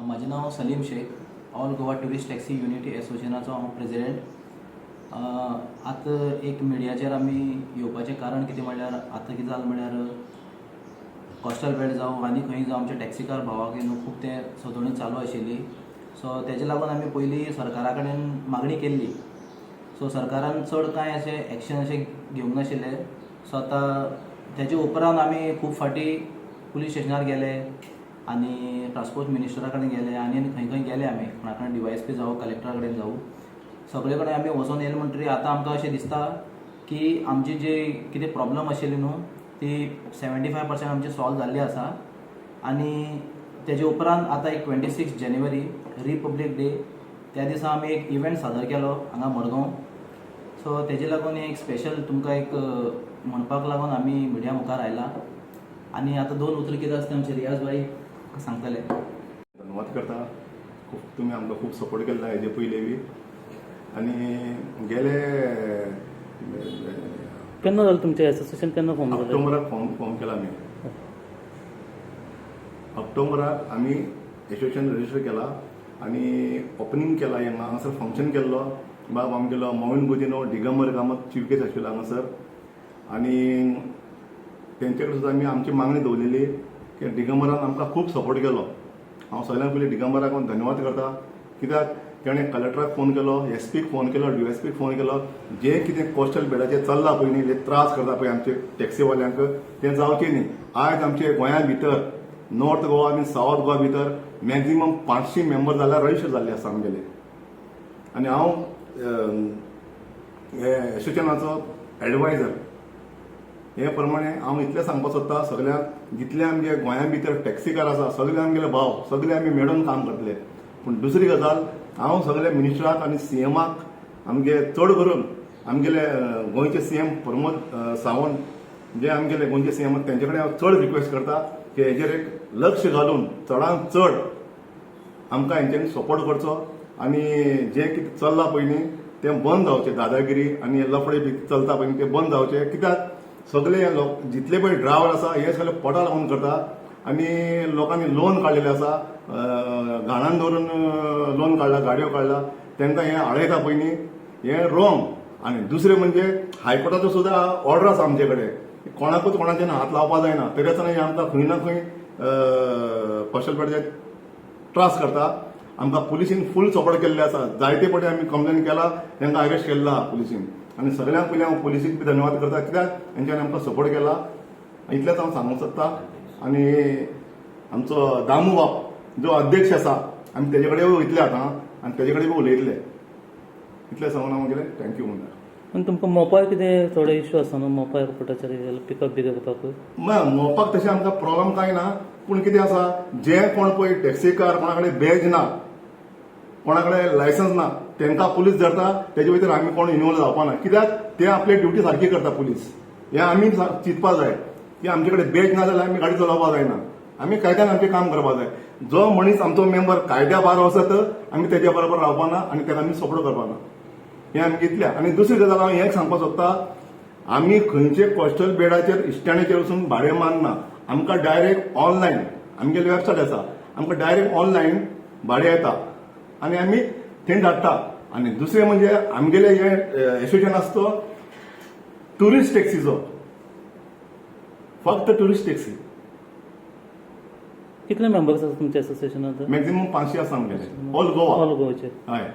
म्हाजें नांव Salim Shaikh. All Goa tourist taxi unity एसोसिएशनाचो हांव प्रेजिडेंट. आतां एक मिडियाचेर आमी येवपाचें कारण कितें म्हणल्यार, आतां कितें जालां म्हणल्यार, कोस्टल बेल्ट जावं आनी खंय जावं, आमच्या टॅक्सीकार भावाक न्हू खूब ते सदोवणी चालू आशिल्ली. सो तेजे लागून आमी पयलीं सरकारा कडेन मागणी केल्ली. सो सरकारान चड कांय अशें एक्शन अशें घेवंक नाशिल्लें. सो आतां तेजे उपरांत आमी खूब फावटी पुलीस स्टेशनार गेले आनी ट्रान्सपोर्ट मिनिस्टरा कडेन गेले आनी आनी खंय खंय गेले आमी, कोणा कडेन, डीवायएसपी जावं, कलेक्टरा कडेन जावं, सगळे कडेन आमी वचोन येयले. म्हणटकीर आतां आमकां अशें दिसता की आमची जी कितें प्रॉब्लम आशिल्ली न्हू, ती 75% आमची सॉल्व जाल्ली आसा. आनी तेजे उपरांत आतां एक 26 जानेवारी, रिपब्लीक डे, त्या दिसा आमी एक इव्हेंट सादर केलो हांगा मडगांव. सो तेजे लागून एक स्पेशल तुमकां एक म्हणपाक लागून आमी मिडिया मुखार आयला. आनी आतां दोन उतरां कितें आसता, आमचे रियाज भाई सांगतले. धन्यवाद करता. खूब तुमी आमकां खूब सपोर्ट केल्लो हेजे पयलीं बी आनी गेले केन्ना जालें तुमचें एसोसिएशन, केन्ना फॉर्म जालें? ऑक्टोबराक फॉर्म केला आमी. ऑक्टोबराक आमी एसोसिएशन रजिस्टर केला आनी ओपनींग केला. हांगा हांगासर फंक्शन केल्लो बाब आमगेलो मोविन गुदिनो, दिगंबर कामत चीफ गेस्ट आशिल्लो हांगासर. आनी तेंचे कडेन सुद्दां आमी आमची मागणी दवरलेली की दिगंबरान आमकां खूब सपोर्ट केलो. हांव सगळ्यांत पयलीं दिगंबराक हांव धन्यवाद करता, कित्याक तेणें कलेक्टराक फोन केलो, एसपीक फोन केलो, डीएसपीक फोन केलो. जे कितें कोस्टल बेडाचेर चल्लां पळय न्ही, जे त्रास करता पळय आमचे टॅक्सीवाल्यांक, तें जावचें न्ही. आयज आमचे गोंया भितर, नॉर्थ गोवा आनी सावथ गोवा भितर मॅक्झिमम 500 मेंबर जाल्यार रजिस्टर जाल्ले आसा आमगेले. आनी हांव हे एसोसिएशनाचो एडवायजर. हे प्रमाणे हांव इतलें सांगपाक सोदता सगल्यांक, जितले आमगे गोंया भितर टॅक्सीकार आसा, सगळे आमगेले भाव, सगळे आमी मेळून काम करतले. पूण दुसरी गजाल, हांव सगल्या मिनिस्टराक आनी सीएमाक, आमगे चड करून आमगेले गोंयचे सीएम प्रमोद सावंत, जे आमगेले गोंयचे सीएम, तेंचे कडेन हांव चड रिक्वेस्ट करता की हेजेर एक लक्ष घालून चडान चड आमकां हेंच्यांनी सपोर्ट करचो आनी जें कितें चल्लां पळय न्ही, तें बंद जावचें. दादागिरी आनी हे लफडे बी चलता पळय न्ही, ते बंद जावचे, कित्याक सगळे हे लोक जितले पळय ड्रायव्हर आसा, हे सगळे पोटा लागून करता आनी लोकांनी लोन काडलेले आसा, घाणान दवरून लोन काडला, गाडयो काडला, तांकां हें आडयता पळय न्ही, हें रोंग. आनी दुसरें म्हणजे हायकोर्टाचो सुद्दां ऑर्डर आसा आमचे कडेन, कोणाकूच कोणाच्यान हात लावपा जायना. तरी आसतना हें आमकां खंय ना खंय कोस्टल बेल्टाचेर त्रास करता. आमकां पुलिसीन फूल सपोर्ट केल्ले आसा. जायते फावटी आमी कंप्लेन केला, तांकां अरेस्ट केल्लो आहा पुलिसीन. आनी सगळ्यांत पयलीं हांव पुलिसीक बी धन्यवाद करता, कित्याक तेंच्यांनी आमकां सपोर्ट केला. इतलेंच हांव सांगूंक सोदता. आनी आमचो दामू बाब जो अध्यक्ष आसा, आमी तेजे कडेन वयतले आतां आनी तेजे कडेन बी उलयतले. इतलें सांगून हांव गेले. Thank you म्हणटा. आनी तुमकां मोपार कितें थोडे इश्यू आसा न्हू, मोपा एअरपोर्टाचेर पिकअप बी करपाक? ना, मोपाक तशें आमकां प्रॉब्लम कांय ना. पूण कितें आसा, जे कोण पळय टॅक्सीकार कोणा कडेन बॅज ना, कोणा कडेन लायसन्स ना, तांकां पुलीस धरता. तेजे भितर आमी कोण इन्वॉल्व जावपा ना, कित्याक ते आपली ड्युटी सारकी करता पुलीस. हें आमी चिंतपा जाय की आमचे कडेन बॅज ना जाल्यार आमी गाडी चलोवपा जायना. आमी कायद्यान आमचें काम करपा जाय. जो मनीस आमचो मेंबर कायद्या भायर वचत, आमी तेज्या बरोबर रावपा ना आनी ताका आमी सपोर्ट करपा ना. हें आमी घेतल्या. आनी दुसरी गजाल हांव हें सांगपाक सोदता, आमी खंयचे कोस्टल बेडाचेर, इस्टँडाचेर वचून भाडें मारना. आमकां डायरेक्ट ऑनलायन, आमगेली वेबसायट आसा, आमकां डायरेक्ट ऑनलायन भाडें येता आनी आमी थंय धाडटा. आनी दुसरें म्हणजे आमगेले हे एसोसिएशन आसा तो ट्युरिस्ट टॅक्सीचो, फक्त ट्युरिस्ट टॅक्सी. कितले मेंबर्स आसा तुमच्या एसोसिएशनात? मॅक्झिमम 500 आसा आमगेले, ऑल गोवा. ऑल गोवाचे? हय.